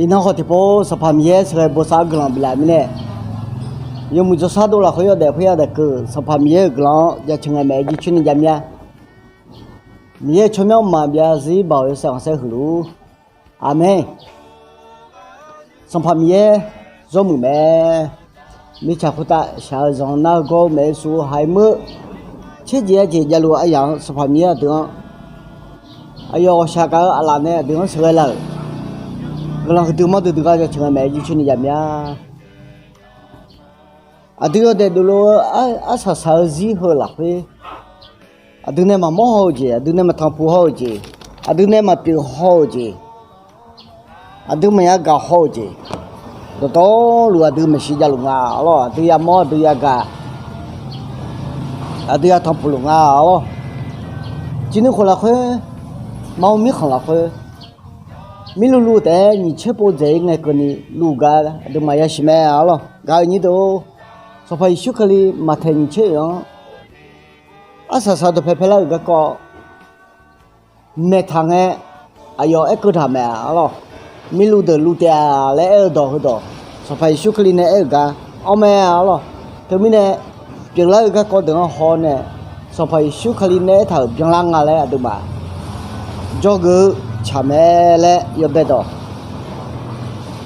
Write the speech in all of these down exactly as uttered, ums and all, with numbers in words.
Iqnan khawf tiqpov Sanqpaq Miqyaer sheuqghae bosav-eu guiqlanq biflaf mirnae, yawmuiq jawrshar dov lafkhoer yawdaef khoer yadaef keuv Sanqpaq Miqyaer-euq guiqlanq-anr jaceuq ngae maeq-aer jircoer ni jav mir-a. Miqyaer-euq tsawrmyanr mqmaq byav zarzir baoq yawshaef khanqsaer huiq luf-ur. Aqmeq. Sanqpaq Miqyaer zawr muiq mae. Mirtsaq khoertav shaq-eu zanq nar-eu gawr-eu maeq-eu suf-eu haiq meur-eu tserjeq arjeq javluf aryaq-anr Sanqpaq Miqyaer aqdui-anr aqyawf ghawqshaq gaq-eu aqlaf nae aqdui-anr sheuqghae laf-euq guiqlanq huiqdui manrdui dui gar jaceuq ngae maeq-aer jircoer ni jav mir-a. Aqdui yawdaef dovluf-eu arsaq saq-eu zir heu lafkhoer, aqdui nae maqmawr haw-eu jeq, aqdui nae maqtanqpuq haw-eu jeq, aqdui nae maqpyeuf haw-eu jeq, aqdui maqya gaq haw-eu jeq, dawqtawvluf aqdui maeqshi javluf nga arlawr. Aqdui yamawr aqdui yagaq, aqdui yatanqpuq luf nga arlawr. Ciqnuiv khof lafkhoer, maqmr mirkhanq lafkhoer, mirluvluv taef-aer nyiq tser pov dzaeq-ir ngae keuvni luf gar aqduimaf yasiq mae arlawr. Gaq-eu nyir deuq-or, Sanqpaq Yeqsur Kali Maqtaeq nyiq tser oeq-anr arsaq saq dawqpae paelar-euq garkawv maeqtaq ngae, aqyawf aerkeuv taq mae arlawr. Mirluv deuq luv taef-a laer aer-eu dawq heudawq, Sanqpaq Yeqsur Kali nae aer-euq gar anr mae arlawr. Teumirnae pyeuflar-eu garkawv deuq-anr haw nae, Sanqpaq Yeqsur Kali nae aertaq-euq byanlar nga laer aqduimaf jawrgeuf-eu tsaq mae laer yawbae dawq.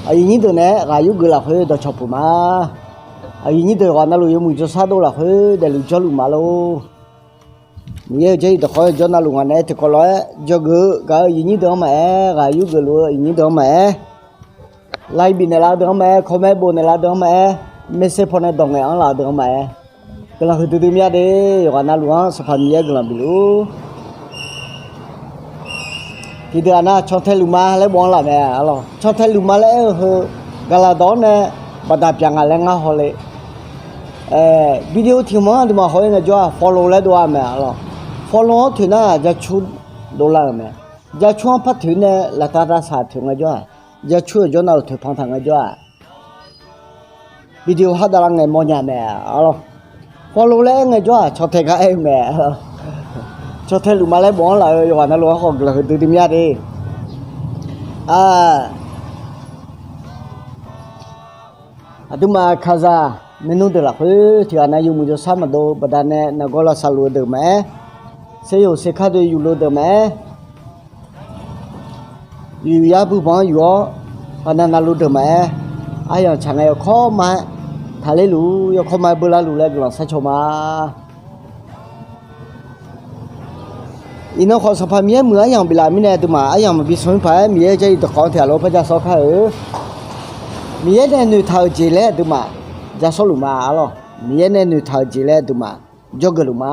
Aqyuif nyir deuq naeq-aer ghaq yurgeuf lafkhoer dawqcawq puq ma. Aqyuif nyir deuq yawqghaq navluf yawmuiq jawrshar dov lafkhoer daefluf jawrluf ma lor. Miqyaer-euq jarlif dawqkawq-aer jawr navluf ngaq naeq-aer tiqkawv lof-aer jawrgeuf-eu gaq-eu aqyuif nyir deuq-anr maqaer, ghaq yurgeuf luf-eu aqyuif nyir deuq-anr maqaer, like bifnaeq laf-eu deuq-anr maqaer, comment bofnaeq laf-eu deuq-anr maqaer, message paw nae dawq ngaeq-anr laf-eu deuq-anr maqaer, guiqlanq huiqdui dui mir-a de. Yawqghaq navluf-anr Sanqpaq Miqyaer guiqlanq bif luf-ur. Tiqdeuq-aq nar cantae lufma laer bof-anr laf mae arlawr. Cantae lufma laer aer-eu heu gaqlaq dawq-anr nae baqdaq pyaq nga laer ngar hawle. Video tiq hmq-anr aqduimaf haw-ir ngaejawr-aq follow laer dov-a mae arlawr. Follow-anr toeq nar-aq jacur dovlar-euq mae. Jacur-anr par toeq nae laftav tavsaq toeq ngaejawr-aq, jacur-euq jawr nav-euq toeqpan taq ngaejawr-aq, video hardavlar ngae mawrnya mae arlawr. Follow laer aer ngaejawr-aq cantae gar aer-eu mae. Cantae lufma laer bof-anr laf-eu yawqghaq navluf-anr khawf guiqlanq huiqdui dui mir-a de. Aqduimaf kaqzaq maernmr deuq lafkhoer tiqghaq nav yawmuiq jawrshar maqdov baqdanae nargawr lavsaq luf-eu deuq maqaer, seryoq serkar dui yufluf deuq maqaer, yuf yar buibanq-anr yuf-awr ghaqnav navluf deuq maqaer, aryamq tsaq ngae yawkawr ma-aer taqler luf-ur, yawkawr ma-aer beular luf laer guiqlanq sharcaw ma. Iqnan khawf Sanqpaq Miqyaer muiq aryamq biflaf mirnae aqduimaf aryamq maqbi smq-ir paq-aer Miqyaer-euq jarlif dawqkawq-anr tiqghaq lof-aer par ja sawr kar-eu. Miqyaer nae noeqtaq-euq jeq laer aqduimaf ja sawr luf ma arlawr. Miqyaer nae noeqtaq-euq jeq laer aqduimaf jawrgeuf luf ma.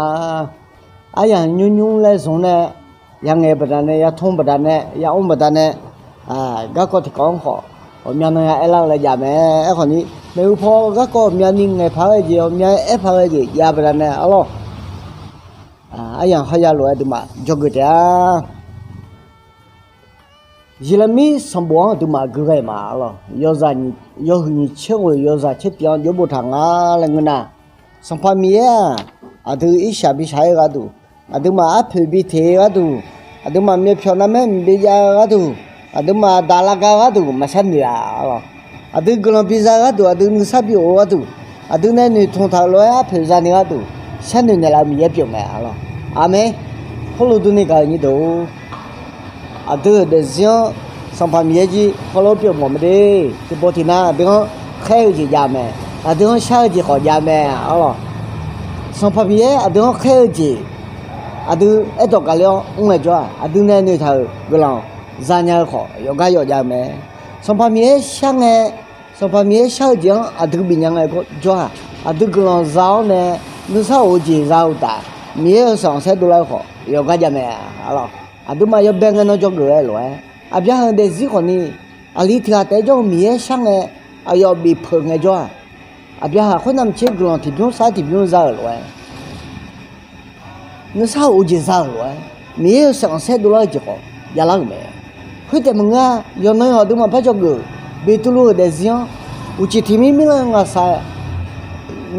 Aryamq nymr nymr laer zmq nae, yangaeq baqdanae, yatmr baqdanae, yamr baqdanae, garkawv tiqkawv-anr khawf ghawqmya nan ya aerlar-eu laer jav mae. Aerkhawf ni, maeqhu paw garkawv ghawqmyani ngaeqpaq-aer jeq, ghawqmya-aer aerpaq-aer jeq jav baqdanae arlawr. Aryamq kharya lof-aer aqduimaf jawrgeuf taef-a. Yeqlaqmir sanqbof-anr aqduimaf guiqghae ma arlawr. Yawzaq nyiq, yawhuiq nyiq tser ghoeq yawzaq tser tif-anr jawr boftaq nga laer ngeur nar, Sanqpaq Miqyaer-aq, aqdui irshaq bishaq-aer gharduq, aqduimaf arpoeq biteq-eu gharduq, aqduimaf myavpyawq narmaer mqbi jav-eu gharduq, aqduimaf daqlav ga-eu gharduq maqshar noeq-a arlawr. Aqdui guiqlanq biza-eu gharduq, aqdui nuisar bi of-eu gharduq, aqdui nae noeqtmq taq-euq lof-aer arpoeq zani gharduq sharnoeq naeqlaf-eu Miqyaer pyeuf mae arlawr. Aqmeq. Khoerlof durni gaq-eu nyir deuq-or, aqdui-euq daefzir-anr Sanqpaq Miqyaer jir hawrlor pyeuf mawf mae de. Tiqpov tiqnav aqdui-anr khaer-eu jeq jav mae. Aqdui-anr shar-eu jeq khawf jav mae arlawr. Sanqpaq Miqyaer aqdui-anr khaer-eu jeq, aqdui aerdawq gaqler-awr mr ngaejawr-aq, aqdui nae noeqtaq-euq guiqlanq zanya-eu khawf yawqgar yawf jav-eu mae. Sanqpaq Miqyaer shar ngae, Sanqpaq Miqyaer shar-eu jeq-anr aqdui bifnya ngaejawr-aq, aqdui guiqlanq za-awr nae nuisar of-eu jeq za-eu uqtaf, Miqyaer-euq shaqkhanqsaer dovlar-eu khawf yawqgar jav mae arlawr. Aqduimaf yawbae ngae nan jawrgeuf-aer lof-aer, Aqbyaqhaq-euq daefzir khawfni, aqli tiq ghaq taef-aer jawr-eu Miqyaer shar ngae, aqyawf bif peuq ngaejawr-aq, Aqbyaqhaq khoernav maqtser guiqlanq tiqbymr sar tiqbymr za-euq lof-aer, nuisar of-eu jeq za-euq lof-aer, Miqyaer-euq shaqkhanqsaer dovlar-eu jeq khawf javlar-euq mae. Khoertaef maqngeur-a, yawqnan yawq aqduimaf par jawrgeuf, Beqtuvluv-euq daefzir-anr uqcif tiq mir mirlanr ngaqshaq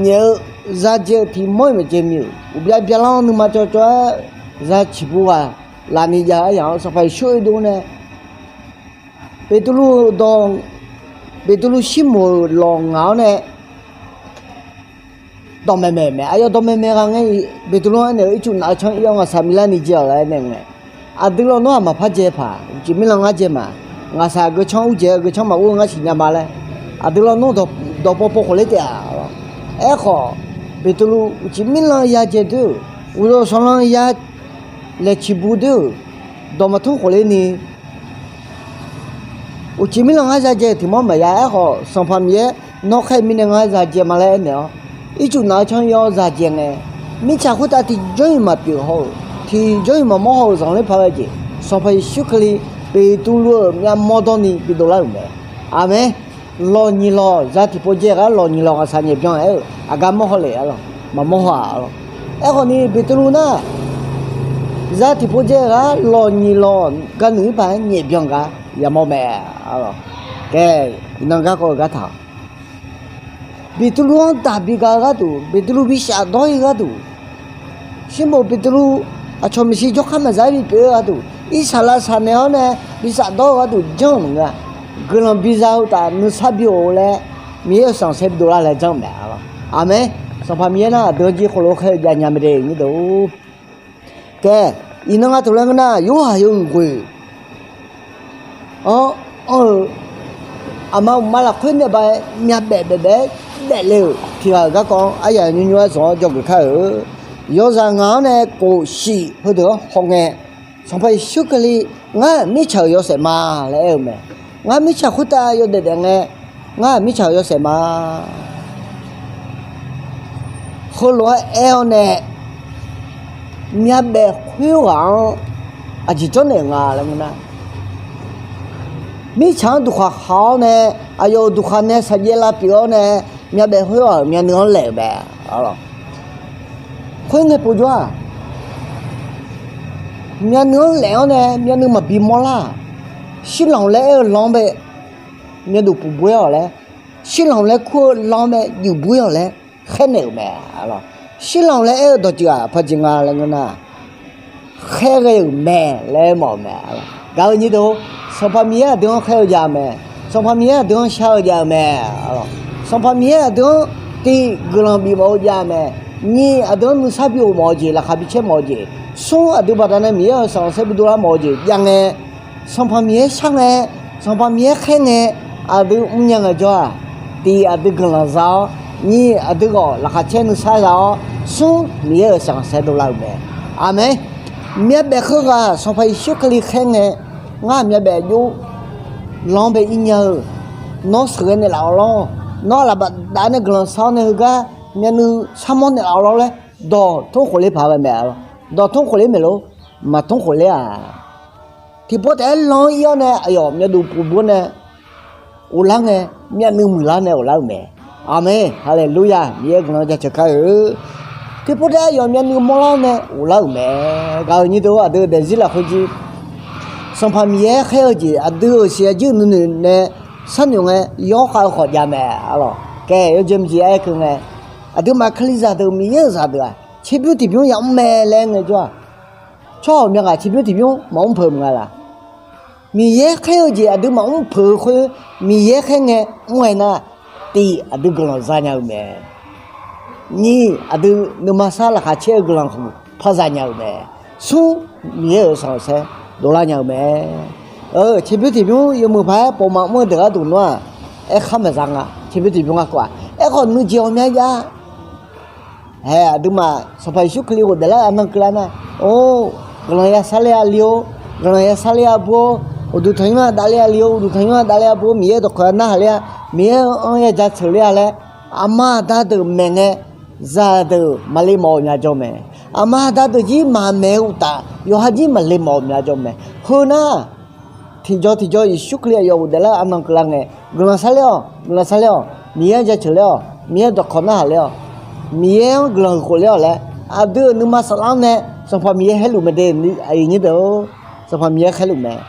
nyaef-eu, za dzae-eu tiq mawr-iq maqdzae mir-euq uqbya byalar-anr nuima cawv cawv-aer za ciqbu ghaq lafni jav-eu aryaq-anr Sanqpaq Yeqsur oedov nae Beqtuvluv-euq dawq, Beqtuvluv Sirmoq-euq lawq ngaq-awr nae dawqmaeq maeq mae. Aqyawf dawqmaeq maeq ghaq ngae, Beqtuvluv-anr aernaeq-eu, Ircuf naf-eu canr ir-awr ngaqshaq miqlar ni dzae-awq laer aernaeq ngae, aqdui lawnmr-aq maqpar dzae paq, uqcif mirlanq ngar dzae ma. Ngaqshaq geucanr ur dzaeq-eu geucanr maqur-eu ngar siqnya ma laer, aqdui lawnmr dawqpov pov khof ler taef-a. Aerkhawf, Beqtuvluv uqcif mirlanq ya dzae doer-euq, uqyawf sanqlanq ya laeqciq bu doer-euq, dawq maqtmr khof ler ni uqcif mirlanq ngar za dzae-eu tiq mawr maqya. Aerkhawf, Sanqpaq Miqyaer nawr khaer-eu mirnae ngar za dzae ma laer aernaeq-awr, Ircuf naf-eu canr ir-awr za dzae ngae, mirtsaq khoertav tiqjanr-iq maqpyeuf haw-euq, tiqjanr-iq maqmawr haw-euq zanqler paq-aer jeq, Sanqpaq Yeqsur Kali Beqtuvluv-euq myavmawr dawrni bidov lar-euq mae. Aqmeq. Lawqnyiq lawq za tiqpov dzae ghaq, lawqnyiq lawq ngaqshaq nyaef byan aer-eu, aqgar mawr haw le-a lawq, maqmawr haw-aq lawq. Aerkhawf ni Beqtuvluv nar, za tiqpov dzae ghaq, lawqnyiq lawq ga nuiq-ir paq-aer nyaef byan gar yamawr mae-a lawq. Khaer, iqnan garkawv-eu gartaq-awq. Beqtuvluv-anr daq bi ga-eu gharduq, Beqtuvluv bi shafdawr-ir gharduq, Sirmoq Beqtuvluv aqcawq maeqshi jawrkhar maqza-aer bipyeuf-eu gharduq, irsaqlav saqnaeq-awr nae bi shafdawr-eu gharduq janr-euq maqngeur-a. Guiqlanq biza heu taf nuisar bi of-eu laer, Miqyaer-euq sanqsaer bi dovlar laer janr-eu mae-a lawq. Aqmeq. Sanqpaq Miqyaer nar aqdui-anr jir khoerlof-aer khaer-eu jav nya mae de nyir deuq-or. Khaer, iqnan nga taq laer ngeur nar, Yorhaq yawhuiq ghoe anr-eu, aqma uqma lafkhoer nae ba-aer myavbaef baef baef-aer daefle-euq tiq ghaq-euq garkawv-anr aryaq nymr nymr-aer zanq-awr dzawgeuf kar-euq. Yawzaq ngaq-anr nae kof shif heudeuq-anr hawngae, Sanqpaq Yeqsur Kali, ngar-aq mirtsaq-euq yawshaef ma laer aer-eu mae. Ngar mirtsaq khoertav yawdaef daef ngae, ngar-aq mirtsaq-euq yawshaef ma. Heulof-aer aer-awr nae, myavbaef khoerghaq-anr aqjeq janrnaeq nga laer ngeur nar, mirtsaq-anr duqkhaq khaq-awr nae, aqyawf-euq duqkhaq nae saqjaev lavpyeuf-awr nae, myavbaef khoerghaq-euq myavnuiv-anr laef-euq mae. Khoerngae povjawr-aq, myavnuiv-anr laef-awr nae myavnuiv maqbi mawrlar-aq, shirlanq laer aer-eu lan-anr bae myavduq puq bur-aer-awq laer, shirlanq laer kur-eu lan-anr bae juif bur-ir-awq laer khaernaeq-euq mae. Shirlanq laer aer-eu dawqtsuif-aq paqjeq nga laer ngeur nar, khaerghae-euq mae laer mawf-euq mae. Gaq-eu nyir deuq, Sanqpaq Miqyaer aqdui-anr khaer-eu jav-eu mae. Sanqpaq Miqyaer aqdui-anr shar-eu jav-eu mae. Sanqpaq Miqyaer aqdui-anr tiq guiqlanq bif mawf-eu jav-eu mae. Nyiq, aqdui-anr nuisar bi of mawf-eu jeq, laqkhaq bi caer mawf-eu jeq. Smr, aqdui baqdanae Miqyaer-euq sanqsaer bi dovlar mawf-eu jeq jav ngae, Sanqpaq Miqyaer shar ngae, Sanqpaq Miqyaer khaer ngae, aqdui mrnya ngaejawr-aq, tiq, aqdui guiqlanq za-awr, nyiq, aqdui ghawq laqkhaq caer nuisar za-awr, smr, Miqyaer-euq sanqsaer dovlar-euq mae. Aqmeq. Myavbaef khoerghaq Sanqpaq Yeqsur Kali khaer ngae, ngar myavbaef jov lan-anr bae ir nya-eu, nawr sheuqghae naeqlaf-awq lawr, nawr aqlaf bafdav nae guiqlanq shar-awr nae heugar myavnuiv sharmawr naeqlaf-awq lawr laer dawq tmr khof ler paq-aer ghae mae-a lawr. Dawq tmr khof ler maeq lor, maqtmr khof ler-aq. Tiqpov taef-aer lan-anr ir-awr nae aqyawf myavduq puq bur-awr nae ghoflar ngae, myavnuiv muiqlar nae ghoflar-euq mae. Aqmeq. Haleluya! Miqyaer guiqlanq jaceuq kar-eu. Tiqpov taef-aer aqyawf myavnuiv mawrlar-awr nae ghoflar-euq mae. Gaq-eu nyir deuq, aqdui daefzir lafkhoer jir Sanqpaq Miqyaer khaer-eu jeq, aqdui-euq siqyar jir-eu nuinoeq nae sharnoeq ngae yawkhav-eu khawf jav mae-a lawq. Khaer, yawjeq maqjeq aer keuv ngae, aqduimaf Kalizaq deuq, Miqyaer-euq zaqdeuq-aq tserbymr tiqbymr yamr mae laer ngaejawr-aq, tsawrhaq ghawqmya ghaq tserbymr tiqbymr maqmr peuq maqnga laq? Miqyaer khaer-eu jeq aqdui maqmr peuq-eu khoer, Miqyaer khaer ngae mr-aer nar, tiq, aqdui guiqlanq za nya-eu mae. Nyiq, aqdui nuima sar laqkhaq caer-eu guiqlanq huiq par za nya-eu mae. Smr, Miqyaer-euq sanqsaer dovlar nya-eu mae. Tserbymr tiqbymr yawmuiq paq-aer pov maqmr-eu deuq gharduq nawr-aq, aerkhar maqza nga. Tserbymr tiqbymr garkawv-aq, aerkhawf nuijeq ghawqmya jav-a. Hae, aqduimaf Sanqpaq Yeqsur Kali ghofdaef lar-eu arnan keuvlar nar, or, guiqlanq ya sarler-a li-or, guiqlanq ya sarler-a bur-or, uqduq tanqnymr-a davler-a li-or, uqduq tanqnymr-a davler-a bur-or, Miqyaer dawqkawq-a narhaq ler-a, Miqyaer-anr ya jaceuq ler-a laer, aqma aqda deuq maeq ngae, zaqdeuq maqle mawf-eu mya jawr mae. Aqma aqda deuq jir maqmaeq-eu uqtaf, yawqha jir maqle mawf-eu mya jawr mae. Heu nar, tiqjawr tiqjawr Yeqsur Kali aqyawf ghofdaef lar-eu arnan keuvlar ngae, guiqlanq sarler-awq, guiqlanq sarler-awq, Miqyaer-anr jaceuq ler-awq, Miqyaer-anr dawqkawq narhaq ler-awq, Miqyaer-anr guiqlanq huiq khof ler-awq laer, aqdui-euq nuima saflar-anr nae Sanqpaq Miqyaer khaerluf mae de. Aqyuif nyir deuq-or, Sanqpaq Miqyaer khaerluf mae.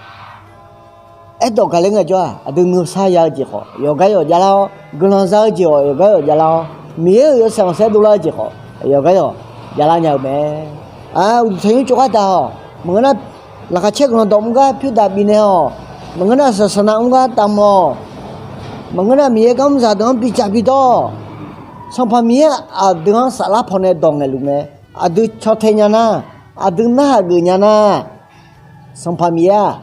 Aerdawq gaqler ngaejawr-aq, aqdui nuisar ya-eu jeq khawf yawqgar yawf javlar-awr, guiqlanq za-eu jeq khawf yawqgar yawf javlar-awr, Miqyaer-euq yawshaef khanqsaer dovlar-eu jeq khawf yawqgar yawf javlar nya-eu mae. Uqduq tanqnymr tsov ghar daq-awq. Maqngeur nar, laqkhaq caer guiqlanq dawq mr gar pyur daq bifnaeq-awq. Maqngeur nar, saqsaq nav mr gar damq-awq. Maqngeur nar, Miqyaer garmr zaqdeuq-anr bidzaq bidawr-awq. Sanqpaq Miqyaer aqdui-anr saflar pawnae dawq ngaeqluf mae. Aqdui caw tae nya nar, aqdui narhaq geuf nya nar, Sanqpaq Miqyaer-aq,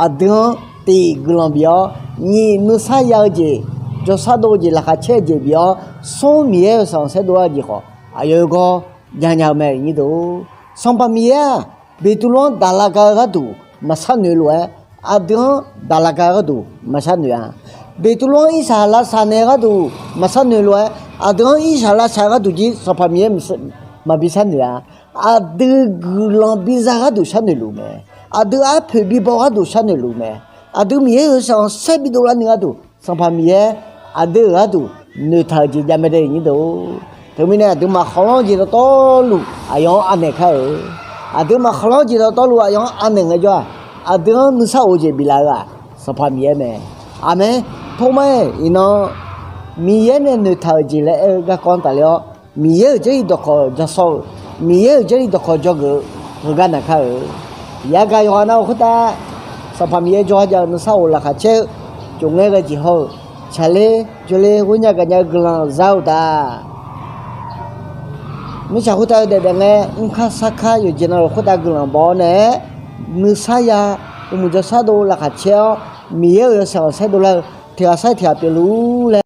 aqdui-anr tiq guiqlanq bif-awr, nyiq nuisar ya-eu jeq, jawrshar dov-eu jeq, laqkhaq caer-eu jeq bif-awr, smr Miqyaer-euq sanq saerdov lar-eu jeq khawf, aqyawf-eu gawr janya-eu mae. Sanqpaq Miqyaer-aq, Beqtuvluv-anr daqlav ga-eu gharduq maqsharnoeq lof-aer, aqdui-anr daqlav ga-eu gharduq maqsharnoeq-a. Beqtuvluv-anr irshaq lavsaq naeq-eu gharduq maqsharnoeq lof-aer, aqdui-anr irshaq lavsaq-eu gharduq jir Sanqpaq Miqyaer maqbi sharnoeq-a. Aqdui guiqlanq biza gharduq sharnoeq luf mae. Aqdui arpoeq bibaw gharduq sharnoeq luf mae. Aqdui Miqyaer-euq sanq saer bidov larni gharduq, Sanqpaq Miqyaer aqdui-euq gharduq noeqtaq-euq jeq javmae de. Teumirnae aqduimaf khanqlanr-eu jeq dawqtawvluf aqyawf-anr anaeq kar-eu. Aqduimaf khanqlanr-eu jeq dawqtawvluf aqyawf-anr anaeq ngaejawr-aq, aqdui-anr nuisar of-eu jeq biflaf-eu-aq, Sanqpaq Miqyaer mae. Aqmeq. Tormar-aer iqnan Miqyaer nae noeqtaq-euq jeq laer aer-eu garkawv-anr tafler-awr, Miqyaer-euq jarlif dawqkawq ja sawr-eu, Miqyaer-euq jarlif dawqkawq dzawgeuf-eu heugar naq kar-eu. Yagaq yawqghaq nav-euq khoertav, Sanqpaq Miqyaer jawrgar jav-eu nuisar of laqkhaq caer-eu, cofngaer ghae jeq hawr-eu, tsaqler jawrler ghoernya gaqnya-eu guiqlanq za-eu uqtaf, mirtsaq khoertav-eu daef daef ngae, mrkar sarkar yawqjeq navluf khoertav guiqlanq baw-awr nae-aer, nuisar ya, uqmuiq jawrshar dov laqkhaq caer-awr, Miqyaer-euq yawshaef khanqsaer dovlar-eu tiq ghaq sar-iq tiq ghaq pyeufluf-ur laer